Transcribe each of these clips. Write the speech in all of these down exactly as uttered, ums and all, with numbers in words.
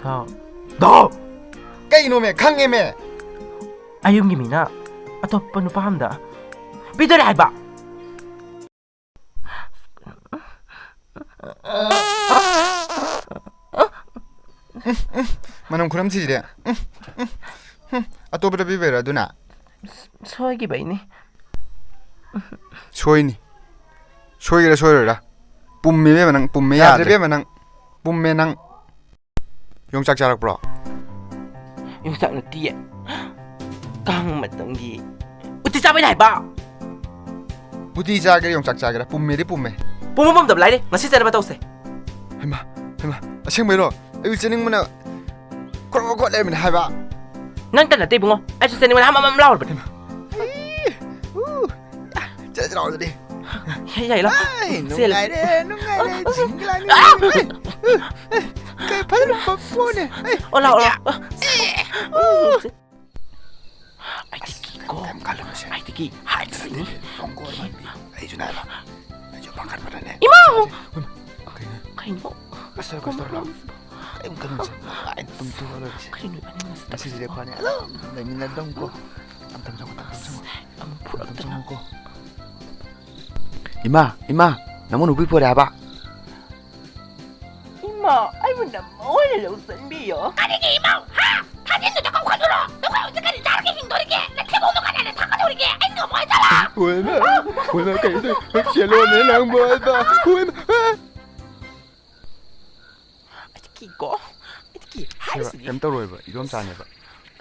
ꯗꯣ꯫ ꯗꯣ! ꯀꯩꯅꯣꯃꯦ? ꯈꯪꯉꯦꯃꯦ꯫ ꯑꯩ ꯌꯨꯝꯒꯤ ꯃꯤꯅ ꯑꯇꯣꯞꯄ ꯅꯨꯄꯥ ꯑꯝꯗ ꯄꯤꯗꯣꯔꯦ ꯍꯥꯏꯕ꯫ ꯃꯅꯝ ꯈꯨꯅꯝꯊꯤꯁꯤꯗꯤ꯫ ꯑꯇꯣꯞꯄꯗ ꯄꯤꯕꯩꯔꯣ ꯑꯗꯨꯅ? ꯁꯣꯏꯈꯤꯕꯩꯅꯤ꯫ ꯁꯣꯏꯅꯤ꯫ ꯁꯣꯏꯒꯦꯔꯥ ꯁꯣꯏꯔꯣꯏꯔꯥ? ꯄꯨꯝꯃꯦ ꯏꯕꯦꯝꯃ ꯅꯪ, ꯄꯨꯝꯃꯦ ꯌꯥꯗ꯭ꯔꯦ꯫ ꯌꯥꯗ꯭ꯔꯦ ꯏꯕꯦꯝꯃ ꯅꯪ, ꯄꯨꯝꯃꯦ ꯅꯪ꯫ ꯌꯣꯡꯆꯥꯛ ꯆꯥꯔꯛꯄ꯭ꯔꯣ? ꯌꯣꯡꯆꯥꯛ ꯅꯠꯇꯤꯌꯦ꯫ ꯀꯥꯡ ꯃꯇꯝꯒꯤ ꯎꯇꯤ ꯆꯥꯕꯩꯅꯦ ꯍꯥꯏꯕ꯫ ꯎꯇꯤ ꯆꯥꯒꯦꯔꯥ ꯌꯣꯡꯆꯥꯛ ꯆꯥꯒꯦꯔꯥ, ꯄꯨꯝꯃꯦꯗꯤ ꯄꯨꯝꯃꯦ꯫ ꯄꯨꯝꯕ ꯄꯨꯝꯗꯕ ꯂꯥꯏꯔꯤ, ꯉꯁꯤ ꯆꯠꯅꯕ ꯇꯧꯁꯦ꯫ ꯍꯩꯃꯥ, ꯍꯩꯃꯥ, ꯑꯁꯦꯡꯕꯩꯔꯣ? ꯑꯩ ꯆꯥꯅꯤꯡꯕꯅ ꯈ꯭ꯔꯣ ꯈ꯭ꯔꯣ ꯂꯩꯕꯅꯦ ꯍꯥꯏꯕ꯫ ꯅꯪꯇ ꯅꯠꯇꯦ ꯏꯕꯨꯡꯉꯣ, ꯑꯩꯁꯨ ꯆꯥꯅꯤꯡꯕꯅ ꯍꯝ ꯍꯝ ꯍꯝ ꯂꯥꯎꯔꯕꯅꯦ꯫ ꯍꯩꯃꯥ꯫ ꯏ, ꯎ, ꯆꯠꯂꯁꯤꯔꯣ ꯑꯗꯨꯗꯤ? ꯌꯥꯏ, ꯌꯥꯏ, ꯂꯥꯎ꯫ ꯑꯩ, ꯆꯦꯜꯂꯁꯤ꯫ ꯅꯨꯡꯉꯥꯏꯔꯦ, ꯅꯨꯡꯉꯥꯏꯔꯦ, ꯖꯤꯡꯒꯂꯥ, ꯅꯨꯡꯉꯥꯏꯔꯦ꯫ ꯑꯩ, ꯑꯩ, ꯀꯩ ꯐꯖꯅ ꯄꯞꯄꯣꯅꯦ꯫ ꯑꯩ, ꯑꯣ, ꯂꯥꯛꯑꯣ, ꯂꯥꯛꯑꯣ꯫ ꯑꯩ, ꯎ꯫ ꯑꯩꯗꯤ ꯀꯤꯀꯣ꯫ ꯀꯩꯝ ꯈꯜꯂꯨꯅꯨꯁꯦ꯫ ꯑꯩꯗꯤ ꯀꯤ, ꯍꯥꯏꯠꯁꯤꯅꯤ꯫ ꯇꯣꯡꯒꯣꯜ ꯃꯥꯟꯕꯤ꯫ ꯑꯩꯁꯨꯅꯦ ꯍꯥꯏꯕ꯫ ꯑꯩꯁꯨ ꯄꯥꯈꯠꯄꯅꯅꯦ꯫ ꯏꯃꯥ! ꯀꯩꯅꯣ? ꯀꯩꯅꯣ? ꯑꯁ, ꯀꯩꯁꯨ ꯇꯧꯔꯣꯏ꯫ ꯀꯩꯝ ꯈꯜꯂꯨꯅꯨꯁꯦ꯫ ꯅꯨꯡꯉꯥꯏꯅ ꯇꯨꯝꯊꯣꯛꯑ ꯂꯣꯏꯔꯦꯁꯦ꯫ ꯀꯩꯅꯣ ꯏꯕꯥꯅꯤ ꯉꯁꯤ ꯉꯁꯤꯁꯤꯗꯤ ꯑꯩꯈꯣꯏꯅꯤ ꯑꯗꯨꯝ ꯂꯩꯃꯤꯟꯅꯔꯗꯧꯅꯤꯀꯣ꯫ ꯇꯝ ꯇꯝ ꯆꯪꯉꯣ, ꯇꯝ ꯇꯝ ꯆꯪꯉꯣ꯫ ꯑꯃꯨꯛ ꯇꯝ ꯐꯨꯔꯛꯇꯅ꯫ ꯆꯪꯉꯣꯀꯣ꯫ ꯏꯃꯥ, ꯏꯃꯥ, ꯅꯃꯧ ꯅꯨꯄꯤ ꯄꯣꯔꯦ ꯍꯥꯏꯕ꯫ ꯏꯃꯥ, ꯑꯩꯕꯨ ꯅꯃꯧ ꯑꯣꯏꯅ ꯂꯧꯁꯤꯟꯕꯤꯌꯣ꯫ ꯀꯔꯤꯒꯤ ꯏꯃꯧ? ꯍꯥ? ꯊꯥꯖꯤꯟꯗꯨꯗ ꯀꯧꯈꯠꯂꯨꯔꯣ꯫ ꯅꯈꯣꯏ ꯍꯧꯖꯤꯛ ꯀꯔꯤ ꯆꯥꯔꯒ ꯍꯤꯡꯗꯣꯔꯤꯒꯦ? ꯅꯊꯤꯕꯣꯡꯗꯣ ꯀꯅꯥꯅ ꯊꯥꯡꯒꯗꯧꯔꯤꯒꯦ? ꯑꯩ ꯉꯝꯃꯣꯏ, ꯆꯠꯂꯣ! ꯍꯣꯏ, ꯏꯃꯥ꯫ ꯍꯣꯏ, ꯏꯃꯥ, ꯀꯩꯅꯣ ꯇꯧ-, ꯆꯦꯜꯂꯣꯅꯦ ꯅꯪꯕꯣ, ꯏꯃꯥ꯫ ꯍꯣꯏ, ꯏꯃꯥ꯫ ꯑꯩꯗꯤ ꯀꯤꯀꯣ꯫ ꯑꯩꯗꯤ ꯀꯤ ꯁꯦꯕ, ꯍꯥꯏꯁꯤꯗꯤ꯫ ꯀꯩꯝ ꯇꯧꯔꯣꯏꯕ, ꯏꯗꯣꯝꯆꯥꯅꯦꯕ꯫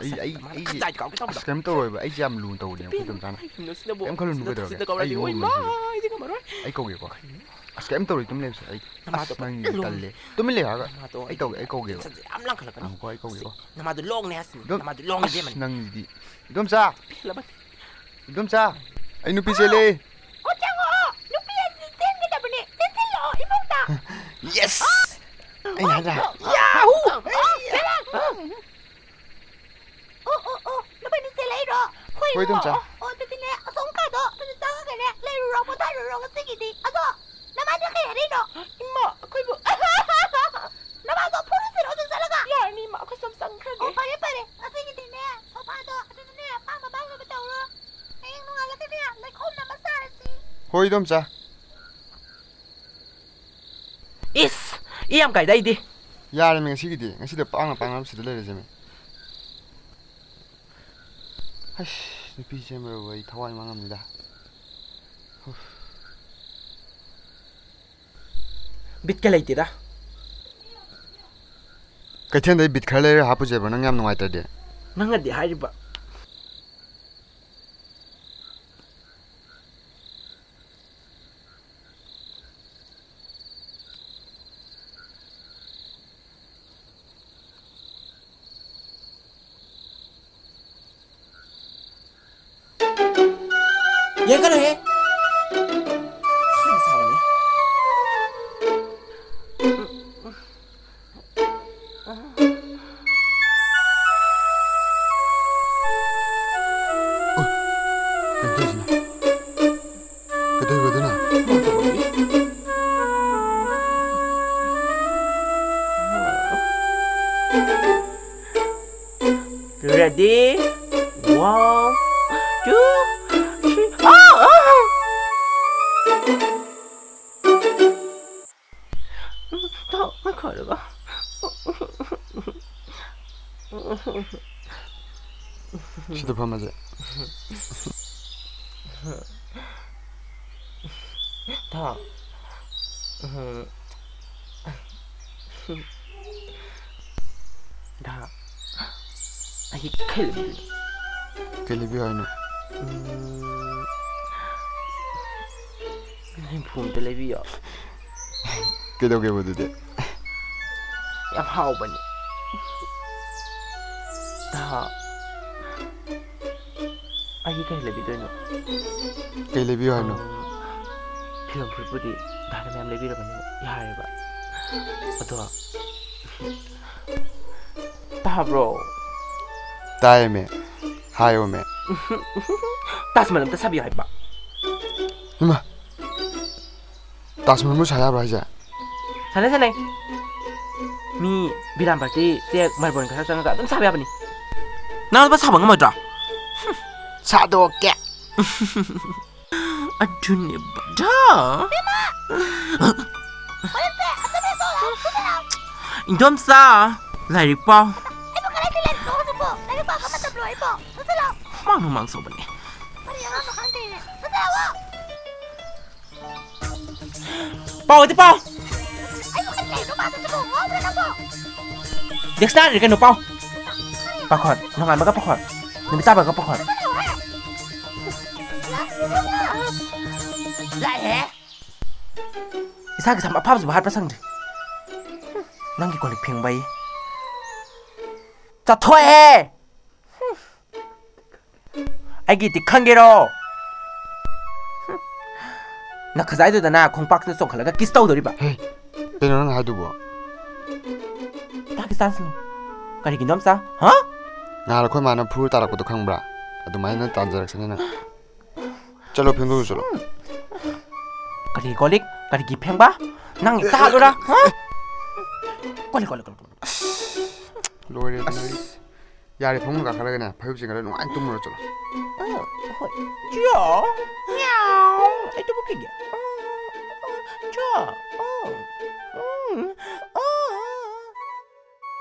ꯑꯩ, ꯑꯩ, ꯃꯥꯅ ꯑꯩꯁꯦ, ꯈꯖꯥꯏꯗꯤ ꯀꯥꯎꯒꯦ ꯇꯧꯕꯗꯣ꯫ ꯑꯁ, ꯀꯩꯝ ꯇꯧꯔꯣꯏꯕ, ꯑꯩꯁꯦ ꯌꯥꯝ ꯂꯨꯅ ꯇꯧꯕꯅꯦ, ꯑꯩꯈꯣꯏ ꯏꯕꯦꯝꯃ, ꯏꯗꯣꯝꯆꯥꯅ꯫ ꯀꯩꯅꯣꯁꯤꯅꯕꯨ ꯀꯩꯝ ꯈꯜꯂꯨꯅꯨ, ꯁꯤꯗ ꯀꯩꯗꯧꯔꯒꯦ? ꯊꯛꯁꯤꯗ ꯀꯧꯔꯗꯤ, ꯑꯩ ꯏꯃꯧ ꯑꯣꯏꯃ, ꯃꯟꯕꯁꯤꯗ꯫ ꯑꯩꯗꯤ ꯉꯝꯃꯔꯣꯏ꯫ ꯑꯩ ꯀꯧꯒꯦꯀꯣ꯫ ꯀꯩꯅꯣ? ꯑꯁ, ꯀꯩꯝ ꯇꯧꯔꯣꯏ, ꯑꯗꯨꯝ ꯂꯩꯕꯁꯦ꯫ ꯑꯩ, ꯅꯃꯥꯗꯣ ꯑꯁ, ꯅꯪ ꯀꯟꯅ ꯂꯨꯅ ꯇꯜꯂꯦ꯫ ꯇꯨꯃꯤꯟ ꯂꯩꯌꯣ ꯍꯥꯏꯔꯒ꯫ ꯅꯃꯥꯗꯣ ꯑꯩ ꯇꯧꯒꯦ, ꯑꯩ ꯀꯧꯒꯦꯕ꯫ ꯇꯦꯟꯁꯟꯁꯦ ꯌꯥꯝ ꯂꯥꯡꯈꯠꯂꯛꯀꯅꯤ꯫ ꯉꯥꯏꯈꯣꯀꯣ, ꯑꯩ ꯀꯧꯒꯦꯀꯣ꯫ ꯅꯃꯥꯗꯣ ꯂꯣꯡꯅꯦ ꯍꯥꯏꯁꯤꯅꯤ꯫ ꯏꯗꯣꯝ-, ꯅꯃꯥꯗꯣ ꯂꯣꯡꯅꯦ ꯑꯁ, ꯏꯕꯦꯝꯃꯅꯤ꯫ ꯅꯪꯁꯤꯗꯤ꯫ ꯏꯗꯣꯝꯆꯥ! ꯄꯦꯜꯂꯕꯅꯤ꯫ ꯏꯗꯣꯝꯆꯥ! ꯑꯩ ꯅꯨꯄꯤ ꯆꯦꯜꯂꯦ꯫ ꯑꯣ, ꯆꯪꯉꯛꯑꯣ꯫ ꯅꯨꯄꯤ ꯑꯁꯤ ꯆꯦꯟꯒꯗꯕꯅꯦ꯫ ꯆꯦꯟꯁꯤꯜꯂꯛꯑꯣ ꯏꯃꯨꯡꯗ꯫ Yes! ꯑꯩꯅ ꯍꯥꯏꯗ꯭ꯔꯥ? ꯑꯣ, ꯌꯥꯍꯨ! ꯑꯣ, ꯑꯣ, ꯆꯦꯜꯂꯛꯑꯣ꯫ ꯑꯣ, ꯑꯣ, ꯑꯣ, ꯅꯕꯥꯅꯤ ꯆꯦꯜꯂꯛꯏꯔꯣ? ꯍꯣꯏ, ꯍꯣꯏ, ꯏꯗꯣꯝꯆꯥ꯫ ꯑꯣ, ꯑꯣ, ꯑꯗꯨꯗꯤꯅꯦ, ꯑꯁꯣꯝ ꯀꯥꯗꯣ ꯑꯗꯨꯗ ꯆꯪꯉꯒꯅꯦ ꯂꯩꯔꯨꯔꯣ, ꯄꯣꯊꯥꯔꯨꯔꯣ ꯉꯁꯤꯒꯤꯗꯤ꯫ ꯑꯗꯣ, ꯅꯃꯥꯗꯤ ꯀꯩ ꯍꯥꯏꯔꯛꯏꯅꯣ? ꯏꯃꯥ, ꯑꯩꯈꯣꯏꯕꯨ ꯅꯃꯥꯗꯣ ꯐꯨꯔꯨꯁꯤꯔꯣ ꯑꯗꯨ ꯆꯠꯂꯒ? ꯌꯥ, ꯑꯩꯈꯣꯏ ꯁꯨꯝ ꯆꯪꯈ꯭ꯔꯒꯦ꯫ ꯑꯣ, ꯐꯔꯦ, ꯐꯔꯦ꯫ ꯉꯁꯤꯒꯤꯗꯤꯅꯦ, ꯁꯣꯐꯥꯗꯣ ꯑꯗꯨꯗꯅꯦ ꯑꯄꯥꯝꯕ ꯑꯄꯥꯝꯕ ꯇꯧꯔꯣ꯫ ꯍꯌꯦꯡ ꯅꯣꯡꯉꯥꯜꯂꯒꯅꯦ, ꯂꯩꯈꯣꯝꯅꯕ ꯆꯥꯔꯁꯤ꯫ ꯍꯣꯏ, ꯏꯗꯣꯝꯆꯥ꯫ ꯏꯁ! ꯏ ꯌꯥꯝ ꯀꯥꯏꯗ ꯑꯩꯗꯤ꯫ ꯌꯥꯔꯦꯃꯦ ꯉꯁꯤꯒꯤꯗꯤ꯫ ꯉꯁꯤꯗꯤ ꯄꯥꯡꯅ ꯄꯥꯡꯅ ꯁꯤꯗ ꯂꯩꯔꯁꯦꯃꯦ꯫ ꯑꯁ, ꯅꯨꯄꯤ ꯆꯦꯟꯕꯗꯕꯨ ꯑꯩ ꯊꯋꯥꯏ ꯃꯥꯡꯉꯝꯅꯤꯗ꯫ ꯕꯤꯠꯀ ꯂꯩꯇꯦꯗ꯫ ꯀꯩꯊꯦꯜꯗꯩ ꯕꯤꯠ ꯈꯔ ꯂꯩꯔ ꯍꯥꯞꯄꯨꯁꯦꯕ, ꯅꯪ ꯌꯥꯝ ꯅꯨꯡꯉꯥꯏꯇ꯭ꯔꯗꯤ꯫ ꯅꯪꯅꯗꯤ ꯍꯥꯏꯔꯤꯕ꯫ ꯌꯦꯡꯀꯅꯨꯍꯦ꯫ ꯁꯥꯅ ꯁꯥꯕꯅꯦ꯫ ꯀꯩꯅꯣ ꯇꯧꯔꯤꯁꯤꯅ? ꯀꯩꯗꯧꯔꯤꯕ ꯑꯗꯨꯅ? Ready? One, two, three. ꯑꯥ! ꯑꯥ! ꯎꯝ, ꯊꯥꯎ ꯃꯩ ꯈꯥꯔꯒ꯫ ꯁꯤꯗ ꯐꯝꯃꯁꯦ꯫ ꯊꯥꯎ꯫ ꯎꯝ꯫ ꯗꯥ, ꯑꯩ ꯀꯩ ꯂꯩꯕꯤꯌꯨ? ꯀꯩ ꯂꯩꯕꯤꯌꯨ ꯍꯥꯏꯅꯣ? ꯎꯝ, ꯂꯤꯝꯐꯨ ꯑꯝꯇ ꯂꯩꯕꯤꯌꯣ꯫ ꯀꯩꯗꯧꯒꯦꯕ ꯑꯗꯨꯗꯤ? ꯌꯥꯝ ꯍꯥꯎꯕꯅꯤ꯫ ꯗꯥ, ꯑꯩꯒꯤ ꯀꯩ ꯂꯩꯕꯤꯗꯣꯏꯅꯣ? ꯀꯩ ꯂꯩꯕꯤꯌꯨ ꯍꯥꯏꯅꯣ? ꯎꯝ, ꯐꯤꯔꯣꯜ ꯐꯨꯔꯤꯠꯄꯨꯗꯤ ꯗꯥꯅ ꯃꯌꯥꯝ ꯂꯩꯕꯤꯔꯕꯅꯤꯅ ꯌꯥꯔꯦꯕ꯫ ꯑꯗꯣ, ꯇꯥꯕ꯭ꯔꯣ? ꯇꯥꯏꯌꯦꯃꯦ꯫ ꯍꯥꯏꯌꯣꯃꯦ꯫ ꯇꯥꯖ ꯃꯍꯜ ꯑꯝꯇ ꯁꯥꯕꯤꯌꯨ ꯍꯥꯏꯕ꯫ ꯏꯃꯥ! ꯇꯥꯖ ꯃꯍꯜꯕꯨ ꯁꯥ ꯌꯥꯕ꯭ꯔꯥ ꯍꯥꯏꯁꯦ? ꯁꯥꯟꯅꯩ, ꯁꯥꯟꯅꯩ꯫ ꯃꯤ ꯕꯤꯔꯥꯝ ꯄꯥꯔꯇꯤ ꯆꯦꯛ ꯃꯥꯔꯕꯣꯜ ꯈꯔ ꯆꯪꯉꯒ ꯑꯗꯨꯝ ꯁꯥꯕ ꯌꯥꯕꯅꯤ꯫ ꯅꯪ ꯂꯨꯄꯥ ꯁꯥꯕ ꯉꯝꯃꯣꯏꯗ꯭ꯔꯣ? ꯁꯥꯗꯣꯛꯀꯦ꯫ ꯑꯗꯨꯅꯦ ꯕꯗꯥ꯫ ꯏꯟꯗꯣꯝꯆꯥ, ꯂꯥꯏꯔꯤꯛ ꯄꯥꯎ꯫ ꯍꯨꯃꯥꯡ ꯍꯨꯃꯥꯡ ꯁꯧꯕꯅꯦ꯫ ꯄꯥꯎ, ꯑꯗꯨ ꯄꯥꯎ꯫ ꯗꯦꯛꯁꯇꯥꯔꯗꯤ ꯀꯩꯅꯣ ꯄꯥꯎ꯫ ꯄꯥꯈꯣꯟ, ꯅꯣꯡꯉꯥꯟꯕꯒ ꯄꯥꯈꯣꯟ, ꯅꯨꯃꯤꯠ ꯇꯥꯕꯒ ꯄꯥꯈꯣꯟ꯫ ꯂꯥꯛꯑꯦ꯫ ꯏꯁꯥꯒꯤ ꯁꯝ ꯑꯐꯕꯁꯤꯕꯨ ꯍꯥꯠꯄ ꯁꯪꯗ꯭ꯔꯤ꯫ ꯅꯪꯒꯤ ꯀꯣꯜ ꯂꯤꯛ ꯐꯦꯡꯕ ꯑꯩ ꯆꯠꯊꯣꯛꯑꯦ꯫ ꯑꯩꯒꯤꯗꯤ ꯈꯪꯒꯦꯔꯣ? ꯅꯈꯖꯥꯏꯗꯨꯗꯅ ꯈꯣꯡꯄꯥꯛꯁꯤꯗ ꯆꯣꯡꯈꯠꯂꯒ ꯀꯤꯁ ꯇꯧꯗꯣꯔꯤꯕ꯫ ꯍꯦ, ꯀꯩꯅꯣ ꯅꯪ ꯍꯥꯏꯗꯨꯕꯣ? ꯇꯥꯛꯀꯤ ꯆꯥꯁꯤꯅꯨ꯫ ꯀꯔꯤꯒꯤꯅꯣ ꯑꯝꯆꯥ? ꯍꯥ? ꯅꯍꯥꯟ ꯑꯩꯈꯣꯏ ꯃꯥꯅ ꯐꯨꯔ ꯇꯥꯔꯛꯄꯗꯣ ꯈꯪꯕ꯭ꯔꯥ? ꯑꯗꯨꯃꯥꯏꯅ ꯇꯥꯟꯖꯔꯛꯁꯅꯤ ꯅꯪ꯫ ꯆꯠꯂꯣ, ꯐꯦꯡꯗꯣꯛꯎ ꯆꯠꯂꯣ꯫ ꯀꯔꯤ ꯀꯣꯜ ꯂꯤꯛ? ꯀꯔꯤꯒꯤ ꯐꯦꯡꯕ? ꯅꯪ ꯇꯥꯍꯜꯂꯨꯔꯥ? ꯍꯥ? ꯀꯣꯜ ꯂꯤꯛ, ꯀꯣꯜ ꯂꯤꯛ, ꯀꯣꯜ ꯂꯤꯛ, ꯀꯣꯜ ꯂꯤꯛ꯫ ꯂꯣꯏꯔꯦ, ꯅꯣꯏ꯫ ꯌꯥꯔꯦ, ꯐꯃꯨꯡ ꯀꯥꯈꯠꯂꯒꯅꯦ, ꯐꯩꯖꯨꯞ ꯆꯤꯡꯈꯠꯂ ꯅꯨꯡꯉꯥꯏꯅ ꯇꯨꯝꯃꯨꯔꯣ ꯆꯠꯂꯣ꯫ ꯑ, ꯍꯣꯏ꯫ ꯆꯤꯌꯥ꯫ ꯃꯤꯌꯥꯎ꯫ ꯑꯩ ꯇꯨꯝꯃꯛꯈꯤꯒꯦ꯫ ꯑ, ꯑ, ꯆꯤꯌꯥ꯫ ꯑ, ꯎꯝ, ꯑ꯫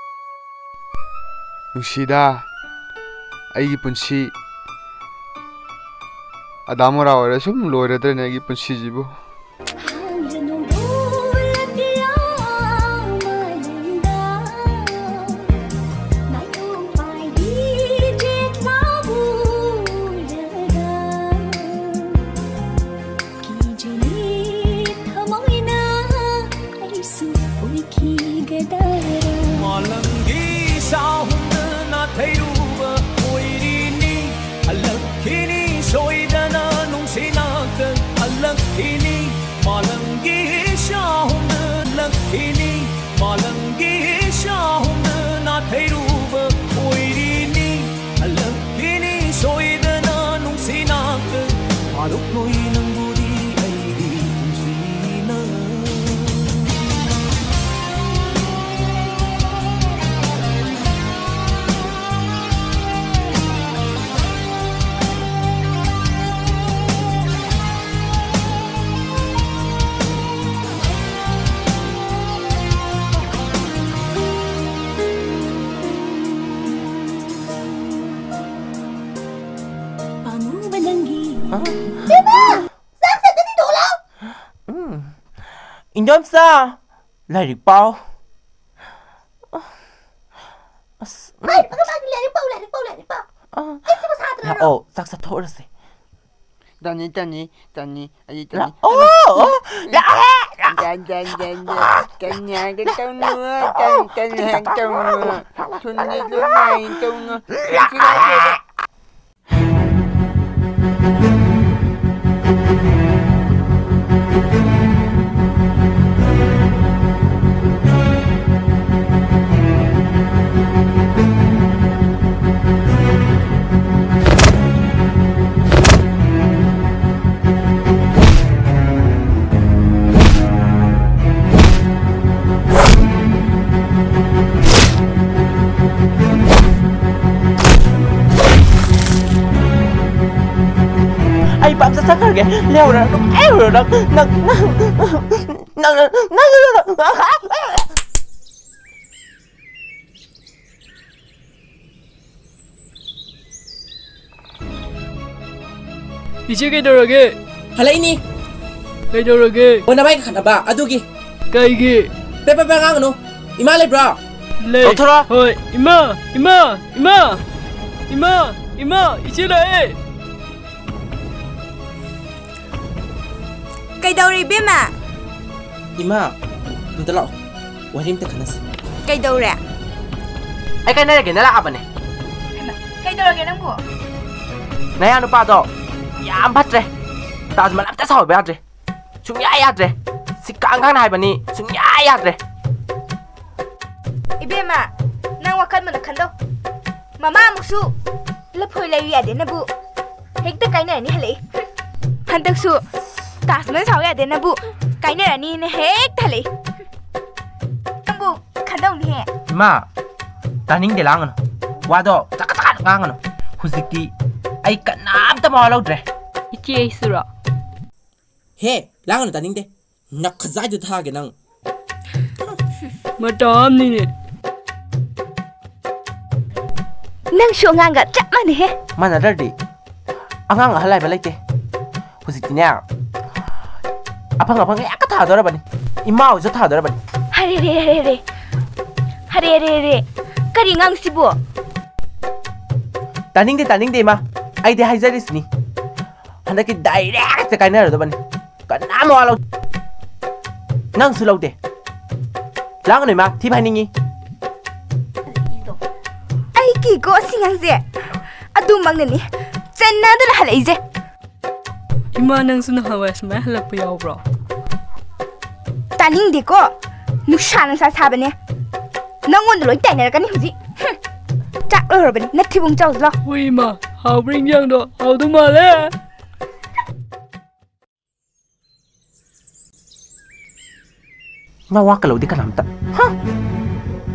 ꯅꯨꯡꯁꯤꯗ ꯑꯩꯒꯤ ꯄꯨꯟꯁꯤ꯫ ꯑꯗꯥ ꯃꯣꯔꯥ ꯑꯣꯏꯔ ꯁꯨꯝ ꯂꯣꯏꯔꯗ꯭ꯔꯅꯦ ꯑꯩꯒꯤ ꯄꯨꯟꯁꯤꯁꯤꯕꯨ꯫ ꯃꯥꯂꯪꯒꯤ ꯏꯁꯥ ꯍꯨꯝꯗꯅ ꯊꯩꯔꯨꯕ ꯑꯣꯏꯔꯤꯅꯤ꯫ ꯍꯜꯂꯛꯈꯤꯅꯤ ꯁꯣꯏꯗꯅ ꯅꯨꯡꯁꯤ ꯅꯥꯛꯇ ꯍꯜꯂꯛꯈꯤꯅꯤ꯫ ꯏꯕꯦꯝꯃ! ꯆꯥꯛ ꯆꯥꯗꯗꯤ ꯊꯣꯛꯂꯛꯑꯣ! ꯎꯝ꯫ ꯏꯟꯗꯣꯝꯆꯥ, ꯂꯥꯏꯔꯤꯛ ꯄꯥꯎ꯫ ꯑꯁ, ꯎꯝ꯫ ꯃꯥꯏ, ꯃꯥꯏ, ꯃꯥꯏ, ꯂꯥꯏꯔꯤꯛ ꯄꯥꯎ, ꯂꯥꯏꯔꯤꯛ ꯄꯥꯎ, ꯂꯥꯏꯔꯤꯛ ꯄꯥꯎ꯫ ꯑꯥ꯫ ꯑꯩꯁꯤꯕꯨ ꯁꯥꯇ꯭ꯔꯔꯣ? ꯂꯥꯛꯑꯣ, ꯆꯥꯛ ꯆꯥꯊꯣꯛꯎꯔꯁꯦ꯫ ꯇꯅꯤ, ꯇꯅꯤ, ꯇꯅꯤ꯫ ꯑꯩ ꯇꯅꯤ꯫ ꯂꯥꯛꯑꯣ, ꯂꯥꯛꯑꯣ, ꯂꯥꯛꯑꯣ꯫ ꯗꯟ, ꯗꯟ, ꯗꯟ, ꯗꯟ꯫ ꯀꯟꯌꯥꯒ ꯇꯧꯅꯨ, ꯀꯟ, ꯀꯟꯌꯥꯒ ꯇꯧꯅꯨ꯫ ꯊꯨꯟꯗꯤ ꯂꯨꯝꯅ ꯇꯧꯅꯨ꯫ ꯑꯩ ꯄꯥꯝꯖ ꯆꯠꯈ꯭ꯔꯒꯦ꯫ ꯂꯩꯍꯧꯔꯣ, ꯅꯪ, ꯂꯩꯍꯧꯔꯣ, ꯅꯪ, ꯅꯪ, ꯅꯪ, ꯅꯪ, ꯅꯪ, ꯅꯪ, ꯏꯆꯦ, ꯀꯩꯗꯧꯔꯒꯦ? ꯍꯜꯂꯛꯏꯅꯤ꯫ ꯀꯩꯗꯧꯔꯒꯦ? ꯑꯣ, ꯅꯃꯥꯏ ꯀꯥꯈꯠꯅꯕ ꯑꯗꯨꯒꯤ꯫ ꯀꯩꯒꯤ? ꯄꯦ ꯄꯦ ꯄꯦ ꯉꯥꯡꯒꯅꯨ꯫ ꯏꯃꯥ ꯂꯩꯕ꯭ꯔꯣ? ꯂꯩ꯫ ꯀꯧꯊꯣꯔꯛꯑꯣ꯫ ꯍꯣꯏ, ꯏꯃꯥ, ꯏꯃꯥ, ꯏꯃꯥ, ꯏꯃꯥ, ꯏꯃꯥ, ꯏꯆꯦ ꯂꯥꯛꯑꯦ꯫ ꯀꯩꯗꯧꯔꯦ, ꯏꯕꯦꯝꯃ? ꯏꯃꯥ, ꯑꯝꯇ ꯂꯥꯛꯑꯣ, ꯋꯥꯔꯤ ꯑꯝꯇ ꯈꯟꯅꯁꯤ꯫ ꯀꯩꯗꯧꯔꯦ? ꯑꯩ ꯀꯥꯏꯅꯔꯒꯦꯅ ꯂꯥꯛꯑꯕꯅꯦ꯫ ꯍꯩꯃꯥ, ꯀꯩꯗꯧꯔꯒꯦ ꯅꯪꯕꯨ? ꯅꯌꯥ ꯅꯨꯄꯥꯗꯣ ꯌꯥꯝ ꯐꯠꯇ꯭ꯔꯦ꯫ ꯇꯥꯖ ꯃꯍꯜ ꯑꯝꯇ ꯁꯥꯎꯕ ꯌꯥꯗ꯭ꯔꯦ꯫ ꯁꯨꯡꯌꯥ ꯌꯥꯗ꯭ꯔꯦ꯫ ꯁꯤ ꯀꯥꯡ ꯈꯪꯅ ꯍꯥꯏꯕꯅꯤ, ꯁꯨꯡꯌꯥ ꯌꯥꯗ꯭ꯔꯦ꯫ ꯏꯕꯦꯝꯃ, ꯅꯪ ꯋꯥꯈꯜ ꯃꯨꯟꯅ ꯈꯟꯗꯧ꯫ ꯃꯃꯥ ꯑꯃꯨꯛꯁꯨ ꯂꯐꯣꯏ ꯂꯩꯌꯨ ꯌꯥꯗꯦꯅꯕꯨ ꯍꯦꯛꯇ ꯀꯥꯏꯅꯔꯅꯤ ꯍꯜꯂꯛꯏ꯫ ꯍꯟꯗꯛꯁꯨ ꯇꯥꯖ ꯃꯍꯜ ꯁꯥꯎ ꯌꯥꯗꯦꯅꯕꯨ ꯀꯥꯏꯅꯔꯅꯤꯅ ꯍꯦꯛꯇ ꯍꯜꯂꯛꯏ꯫ ꯅꯪꯕꯨ ꯈꯟꯗꯧꯅꯤꯍꯦ꯫ ꯏꯃꯥ, ꯇꯥꯅꯤꯡꯗꯦ, ꯂꯥꯡꯒꯅꯨ꯫ ꯋꯥꯗꯣ ꯆꯀꯠ ꯆꯀꯠ ꯉꯥꯡꯒꯅꯨ꯫ ꯍꯧꯖꯤꯛꯇꯤ ꯑꯩ ꯀꯅꯥꯝꯇ ꯃꯋꯥ ꯂꯧꯗ꯭ꯔꯦ꯫ ꯏꯆꯦ ꯑꯩꯁꯨꯔꯣ? ꯍꯦ, ꯂꯥꯡꯒꯅꯨ, ꯇꯥꯅꯤꯡꯗꯦ꯫ ꯅꯈꯖꯥꯏꯗꯨ ꯊꯥꯒꯦ ꯅꯪ꯫ ꯃꯇꯥ ꯑꯃꯅꯤꯅꯦ꯫ ꯅꯪꯁꯨ ꯑꯉꯥꯡꯒ ꯆꯞ ꯃꯥꯟꯅꯩꯍꯦ꯫ ꯃꯥꯟꯅꯗ꯭ꯔꯗꯤ ꯑꯉꯥꯡ ꯑꯍꯜ ꯍꯥꯏꯕ ꯂꯩꯇꯦ꯫ ꯍꯧꯖꯤꯛꯇꯤꯅꯦ, ꯑꯐꯪ ꯑꯐꯪ ꯍꯦꯛꯇ ꯊꯥꯗꯣꯔꯕꯅꯤ꯫ ꯏꯃꯥ ꯍꯣꯏꯁꯨ ꯊꯥꯗꯣꯔꯕꯅꯤ꯫ ꯍꯔꯦ ꯔꯦ, ꯍꯔꯦ ꯔꯦ, ꯍꯔꯦ ꯔꯦ ꯔꯦ꯫ ꯀꯔꯤ ꯉꯥꯡꯁꯤꯕꯨ? ꯇꯥꯅꯤꯡꯗꯦ, ꯇꯥꯅꯤꯡꯗꯦ, ꯏꯃꯥ꯫ ꯑꯩꯗꯤ ꯍꯥꯏꯖꯔꯤꯁꯤꯅꯤ, ꯍꯟꯗꯛꯀꯤ direct ꯀꯥꯏꯅꯔꯗꯕꯅꯤ꯫ ꯀꯅꯥꯝ ꯋꯥ ꯂꯧ-, ꯅꯪꯁꯨ ꯂꯧꯗꯦ꯫ ꯂꯥꯡꯒꯅꯨ, ꯏꯃꯥ꯫ ꯊꯤ ꯐꯥꯏꯅꯤꯡꯉꯤ꯫ ꯑꯩ ꯀꯤꯀꯣ ꯑꯁꯤ ꯉꯥꯡꯁꯦ꯫ ꯑꯗꯨꯃꯛꯅꯅꯤ ꯆꯟꯅꯗꯅ ꯍꯜꯂꯛꯏꯁꯦ꯫ ꯏꯃꯥ, ꯅꯪꯁꯨ ꯅꯍꯥꯟꯋꯥꯏ ꯁꯨꯃꯥꯏꯅ ꯍꯜꯂꯛꯄ ꯌꯥꯎꯕ꯭ꯔꯣ? ꯇꯥꯅꯤꯡꯗꯦꯀꯣ꯫ ꯅꯨꯡꯁꯥ ꯅꯨꯡꯁꯥ ꯁꯥꯕꯅꯦ꯫ ꯅꯪꯉꯣꯟꯗ ꯂꯣꯏ ꯇꯥꯏꯅꯔꯛꯀꯅꯤ ꯍꯧꯖꯤꯛ꯫ ꯍꯨꯝ꯫ ꯆꯥꯛ ꯂꯣꯏꯔꯕꯅꯤ꯫ ꯅꯊꯤꯕꯣꯡ ꯆꯥꯎꯁꯤ ꯂꯥꯎ꯫ ꯍꯣꯏ, ꯏꯃꯥ꯫ ꯍꯥꯎꯕ꯭ꯔꯥ ꯏꯟꯖꯥꯡꯗꯣ? ꯍꯥꯎꯗꯧ ꯃꯥꯜꯂꯦ꯫ ꯃꯋꯥ ꯀꯜꯂꯧꯗꯦ ꯀꯅꯥꯝꯇ꯫ ꯍꯥ?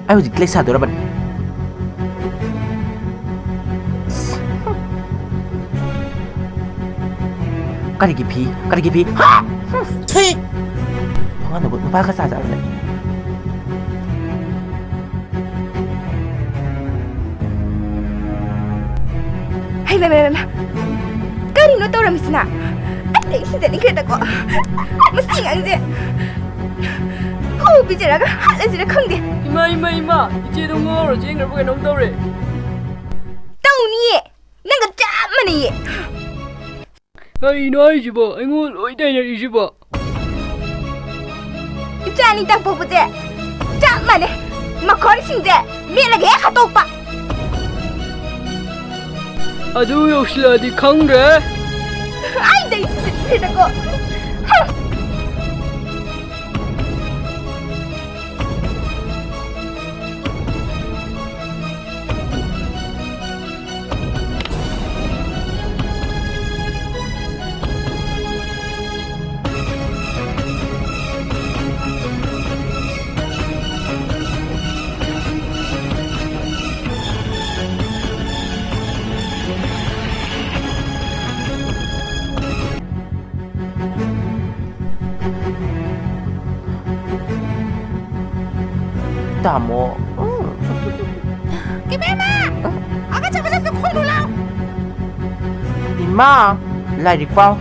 ꯑꯩ ꯍꯧꯖꯤꯛ ꯂꯩꯁꯥꯗꯣꯔꯕꯅꯤ꯫ ꯀꯔꯤꯒꯤ ꯐꯤ? ꯀꯔꯤꯒꯤ ꯐꯤ? ꯍꯥ? ꯊꯨꯏ! ꯃꯉꯥꯗꯨꯕꯨ ꯅꯨꯄꯥꯒ ꯆꯥ ꯆꯥꯔꯁꯦ꯫ ꯍꯩ, ꯃꯩ, ꯃꯩ, ꯃꯩ, ꯃꯩ꯫ ꯀꯔꯤꯅꯣ ꯇꯧꯔꯝꯃꯤꯁꯤꯅ? ꯑꯩ ꯂꯩ ꯁꯤꯖꯅꯤꯡꯈ꯭ꯔꯦꯗꯀꯣ꯫ ꯃꯁꯤ ꯑꯉꯥꯡꯁꯦ꯫ ꯈꯨ ꯄꯤꯖꯔꯒ ꯍꯥꯠꯂꯁꯤꯔ ꯈꯪꯗꯦ꯫ ꯏꯃꯥ, ꯏꯃꯥ, ꯏꯃꯥ! ꯏꯆꯦꯗꯣ ꯉꯥꯎꯔ ꯆꯦꯟꯈ꯭ꯔꯕ ꯀꯩꯅꯣꯝ ꯇꯧꯔꯦ꯫ ꯇꯧꯅꯤꯌꯦ꯫ ꯅꯪꯒ ꯆꯞ ꯃꯥꯟꯅꯩꯌꯦ꯫ ꯀꯔꯤꯅꯣ ꯍꯥꯏꯁꯤꯕꯣ? ꯑꯩꯉꯣꯟꯗ ꯂꯣꯏ ꯇꯥꯏꯅꯔꯤꯁꯤꯕꯣ? ꯏꯆꯥ ꯑꯅꯤꯇꯪ ꯄꯣꯛꯄꯁꯦ ꯆꯞ ꯃꯥꯟꯅꯩ꯫ ꯃꯈꯣꯟꯁꯤꯡꯁꯦ ꯃꯦꯠꯂꯒ ꯍꯦꯛ ꯍꯥꯠꯇꯣꯛꯄ꯫ ꯑꯗꯨ ꯌꯧꯁꯤꯜꯂꯛꯑꯗꯤ ꯈꯪꯗ꯭ꯔꯦ꯫ ꯑꯩꯗꯩ ꯁꯤꯗꯀꯣ꯫ ꯇꯥꯃꯣ꯫ ꯏꯕꯦꯝꯃ! ꯑꯒ ꯆꯠꯄꯗ ꯑꯝꯇ ꯈꯣꯏꯔꯨ ꯂꯥꯎ! ꯏꯃꯥ, ꯂꯥꯏꯔꯤꯛ ꯄꯥꯎ꯫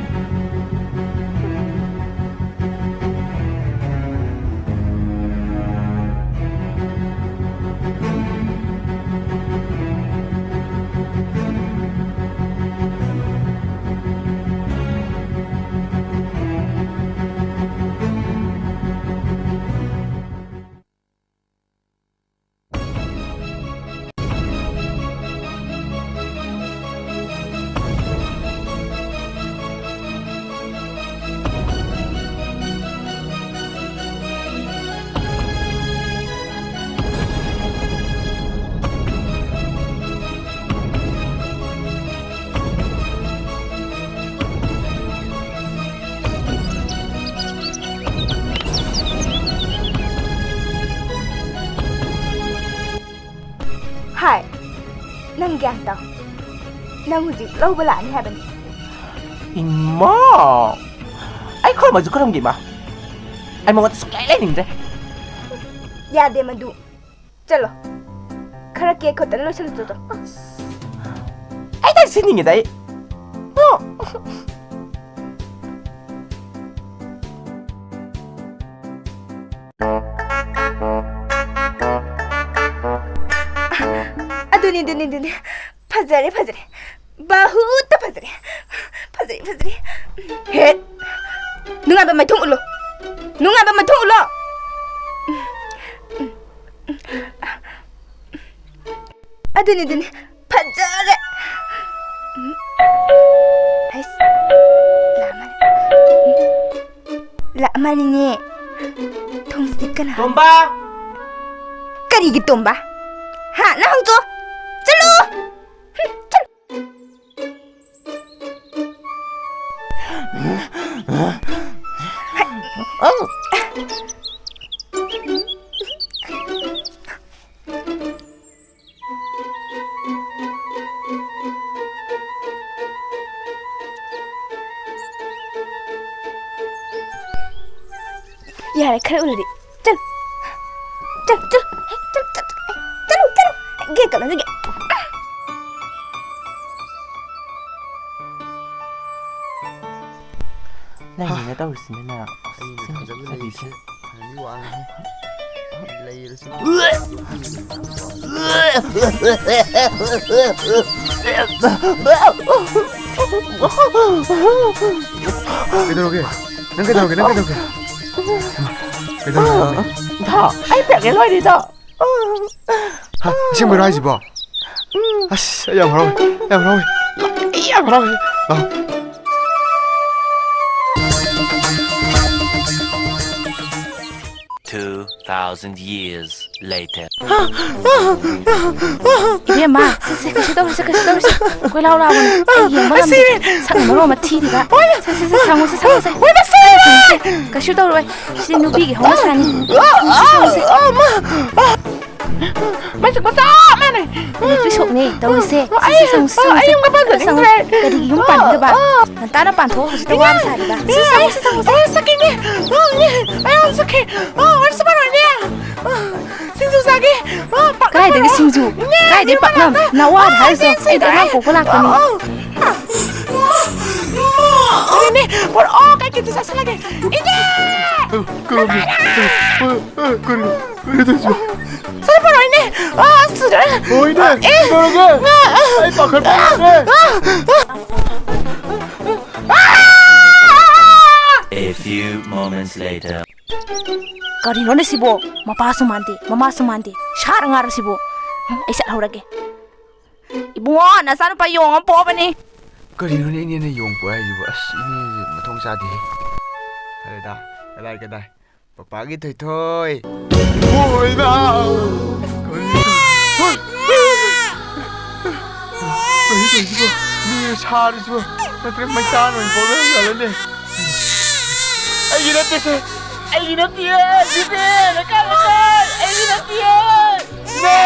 ꯍꯥꯏ, ꯅꯪ ꯒ꯭ꯌꯥꯟ ꯇꯥꯎ꯫ ꯅꯪ ꯍꯧꯖꯤꯛ ꯂꯧꯕ ꯂꯥꯛꯑꯅꯤ ꯍꯥꯏꯕꯅꯤ꯫ ꯏꯃꯥ! ꯑꯩ ꯈꯨꯔꯨꯝꯃꯁꯨ ꯈꯨꯔꯨꯝꯒꯦ, ꯏꯃꯥ꯫ ꯑꯩ ꯃꯉꯣꯟꯗ ꯁꯨꯡꯂꯩ ꯂꯩꯅꯤꯡꯗ꯭ꯔꯦ꯫ ꯌꯥꯗꯦ ꯃꯗꯨ꯫ ꯆꯠꯂꯣ꯫ ꯈꯔ ꯀꯦꯛ ꯈꯛꯇ ꯂꯣꯏꯁꯤꯜꯂꯨ ꯆꯣ꯫ ꯑꯩ ꯇꯥꯛꯁꯤꯟꯅꯤꯡꯉꯦꯗ ꯑꯩ꯫ ꯑꯣ꯫ ꯑꯗꯨꯅꯤ, ꯑꯗꯨꯅꯤ, ꯑꯗꯨꯅꯤ꯫ ꯐꯖꯔꯦ, ꯐꯖꯔꯦ꯫ ꯕꯍꯨꯠꯇ ꯐꯖꯔꯦ꯫ ꯐꯖꯔꯦ, ꯐꯖꯔꯦ꯫ ꯍꯦ! ꯅꯨꯡꯉꯥꯏꯕ ꯃꯥꯏꯊꯣꯡ ꯎꯠꯂꯣ꯫ ꯅꯨꯡꯉꯥꯏꯕ ꯃꯥꯏꯊꯣꯡ ꯎꯠꯂꯣ꯫ ꯑꯗꯨꯅꯤ, ꯑꯗꯨꯅꯤ꯫ ꯐꯖꯔꯦ꯫ ꯍꯩꯁ, ꯂꯥꯛꯑꯃꯥꯜꯂꯦ꯫ ꯂꯥꯛꯑꯃꯥꯜꯂꯤꯅꯦ꯫ ꯊꯣꯡꯁꯤꯗꯤ ꯀꯅꯥ? ꯇꯣꯝꯕ! ꯀꯔꯤꯒꯤ ꯇꯣꯝꯕ? ꯍꯥ? ꯅꯪ ꯍꯧꯖꯤꯛ ꯆꯠꯂꯨ! ꯍꯨꯝ, ꯆꯠꯂꯨ! ꯌꯥꯔꯦ, ꯈꯔ ꯎꯔꯗꯤ꯫ ꯆꯠꯂꯨ꯫ ꯆꯠꯂꯨ, ꯆꯠꯂꯨ꯫ ꯍꯦ, ꯆꯠꯂꯨ, ꯆꯠꯂꯨ, ꯆꯠꯂꯨ꯫ ꯍꯦ, ꯆꯠꯂꯨ, ꯆꯠꯂꯨ꯫ ꯍꯦ, ꯒꯦꯠ ꯀꯂꯣꯟꯗꯒꯤ꯫ ꯅꯪꯒꯤꯅ ꯇꯧꯔꯤꯁꯤꯅ ꯅꯔꯥ꯫ ꯑꯩꯅ ꯊꯥꯖꯕ ꯂꯩꯔꯤꯁꯦ ꯐꯅꯤ ꯋꯥꯡꯉꯦ꯫ ꯂꯩꯔꯁꯨ ꯀꯩꯗꯧꯔꯒꯦ? ꯅꯪ ꯀꯩꯗꯧꯔꯒꯦ? ꯅꯪ ꯀꯩꯗꯧꯔꯒꯦ? ꯍꯩꯃꯥ, ꯀꯩꯗꯧꯔꯒꯦ? ꯊꯥ, ꯑꯩ pregnant ꯑꯣꯏꯔꯤꯗꯣ꯫ ꯍꯥ, ꯑꯁꯦꯡꯕꯩꯔꯣ ꯍꯥꯏꯁꯤꯕꯣ? ꯑꯁ, ꯑꯩ ꯌꯥꯝ ꯍꯔꯥꯎꯋꯦ, ꯌꯥꯝ ꯍꯔꯥꯎꯋꯦ, ꯑꯩ ꯌꯥꯝ ꯍꯔꯥꯎꯋꯦ꯫ ꯂꯥꯛꯑꯣ꯫ Two thousand years later. ꯏꯕꯦꯝꯃ, ꯁꯦ, ꯁꯦ, ꯀꯩꯁꯨ ꯇꯧꯔꯣꯏꯁꯦ, ꯀꯩꯁꯨ ꯇꯧꯔꯣꯏꯁꯦ꯫ ꯀꯣꯏ ꯂꯥꯎ ꯂꯥꯎꯕꯅꯦ꯫ ꯑꯩ ꯌꯦꯡꯕ ꯉꯝꯗꯦ꯫ ꯑꯁꯤ! ꯁꯛꯅ ꯃꯔꯣꯟ ꯑꯃ ꯊꯤꯔꯤꯕ꯫ ꯁꯦ, ꯁꯦ, ꯁꯦ, ꯁꯪꯉꯨꯁꯦ, ꯁꯪꯉꯨꯁꯦ꯫ ꯀꯩꯁꯨ ꯇꯧꯔꯣꯏ꯫ ꯁꯤ ꯅꯨꯄꯤꯒꯤ ꯍꯧꯅꯁꯥꯅꯤ꯫ ꯁꯦ, ꯁꯪꯉꯨꯁꯦ꯫ ꯃꯁꯛ ꯃꯆꯥ ꯃꯥꯟꯅꯩ꯫ ꯏꯂꯦꯛꯇ꯭ꯔꯤꯛ ꯁꯣꯛꯅꯦ ꯇꯧꯔꯤꯁꯦ꯫ ꯁꯤ, ꯑꯩ, ꯁꯤ ꯁꯪꯉꯨ, ꯁꯤ ꯑꯩ ꯁꯪꯉꯨ꯫ ꯌꯨꯝꯒ ꯄꯥꯟꯖꯅꯤꯡꯗ꯭ꯔꯦ꯫ ꯀꯔꯤꯒꯤ ꯌꯨꯝ ꯄꯥꯟꯅꯤꯡꯗꯕ? ꯑ, ꯑ꯫ ꯉꯟꯇꯥꯅ ꯄꯥꯟꯊꯣꯛꯑꯣ, ꯍꯧꯖꯤꯛꯇ ꯋꯥꯕ ꯁꯥꯔꯤꯕ꯫ ꯁꯤ ꯁꯪꯉꯨ, ꯁꯤ ꯁꯪꯉꯨ, ꯁꯤ꯫ ꯑꯩ ꯆꯠꯀꯦꯅꯦ꯫ ꯑ, ꯑꯦ, ꯑꯩ ꯌꯥꯝ ꯆꯠꯀꯦ꯫ ꯑ, ꯋꯥꯔꯤꯁꯨ ꯄꯥꯔꯣꯏꯅꯦ꯫ ꯑ, ꯁꯤꯡꯖꯨ ꯆꯥꯒꯦ꯫ ꯑ, ꯄꯥꯛꯅꯝ ꯀꯥꯏꯗꯒꯤ ꯄꯥꯔꯣ꯫ ꯁꯤꯡꯖꯨ? ꯅꯦ, ꯀꯥꯏꯗꯒꯤ ꯄꯥꯛꯅꯝ? ꯅꯦ, ꯅꯋꯥꯗ ꯍꯥꯏꯔꯤꯁꯦ꯫ ꯅꯦ, ꯑꯩꯗꯤ ꯑꯉꯥꯡ ꯄꯣꯛꯄ ꯂꯥꯛꯄꯅꯤ꯫ ꯑ, ꯑ꯫ ꯑꯗꯨꯅꯦ, ꯄꯨꯔꯛꯑꯣ, ꯀꯩ ꯀꯩꯅꯣ ꯆꯥꯁꯤꯜꯂꯒꯦ꯫ ꯏꯅꯦ! ꯀꯔꯤꯅꯣ? ꯀꯔꯤꯅꯣ? ꯀꯔꯤꯅꯣ? ꯀꯔꯤꯅꯣ ꯇꯧꯔꯤꯁꯤꯕꯣ? ꯁꯣꯔ ꯄꯨꯔꯛꯑꯣꯅꯦ꯫ ꯑ, ꯑꯁ, ꯍꯣꯏꯅꯦ, ꯑꯦ꯫ ꯀꯩꯗꯧꯔꯒꯦ? ꯑ, ꯑ꯫ ꯑꯩ ꯄꯥꯈꯠꯄ ꯂꯣꯏꯔꯦ꯫ ꯑ, ꯑ꯫ ꯑ! A few moments later. ꯀꯔꯤꯅꯣꯅꯦ ꯁꯤꯕꯣ? ꯃꯄꯥꯁꯨ ꯃꯥꯟꯗꯦ, ꯃꯃꯥꯁꯨ ꯃꯥꯟꯗꯦ꯫ ꯁꯥꯔ ꯉꯥꯔ ꯁꯤꯕꯣ? ꯎꯝ, ꯑꯩ ꯆꯠꯍꯧꯔꯒꯦ꯫ ꯏꯕꯨꯡꯉꯣ, ꯅꯆꯥꯅꯨꯄꯥ ꯌꯣꯡ ꯑꯃ ꯄꯣꯛꯑꯕꯅꯤ꯫ ꯀꯔꯤꯅꯣꯅꯦ ꯏꯅꯦꯅ ꯌꯣꯡ ꯄꯣꯛꯑꯦ ꯍꯥꯏꯁꯤꯕꯣ? ꯑꯁ, ꯏꯅꯦꯁꯦ ꯃꯊꯣꯡ ꯆꯥꯗꯦꯍꯦ꯫ ꯐꯔꯦꯗ, ꯀꯗꯥꯏ, ꯀꯗꯥꯏ? ꯄꯄꯥꯒꯤ ꯊꯣꯏꯊꯣꯏ꯫ ꯏꯃꯥ! ꯀꯔꯤꯅꯣ ꯇꯧꯔꯤꯁꯤꯕꯣ? ꯃꯤ ꯁꯥꯔꯤꯁꯤꯕꯣ? ꯅꯠꯇ꯭ꯔꯒ ꯃꯩꯇꯥꯟ ꯑꯣꯏꯅ ꯄꯣꯛꯂꯝꯖꯥꯠꯂꯅꯦ? ꯑꯩꯒꯤ ꯅꯠꯇꯦꯁꯦ! ꯑꯩꯒꯤ ꯅꯠꯇꯤꯌꯦ! ꯁꯤꯗꯤ! ꯂꯩꯀꯥꯏ, ꯂꯩꯀꯥꯏ! ꯑꯩꯒꯤ ꯅꯠꯇꯤꯌꯦ! ꯏꯃꯥ!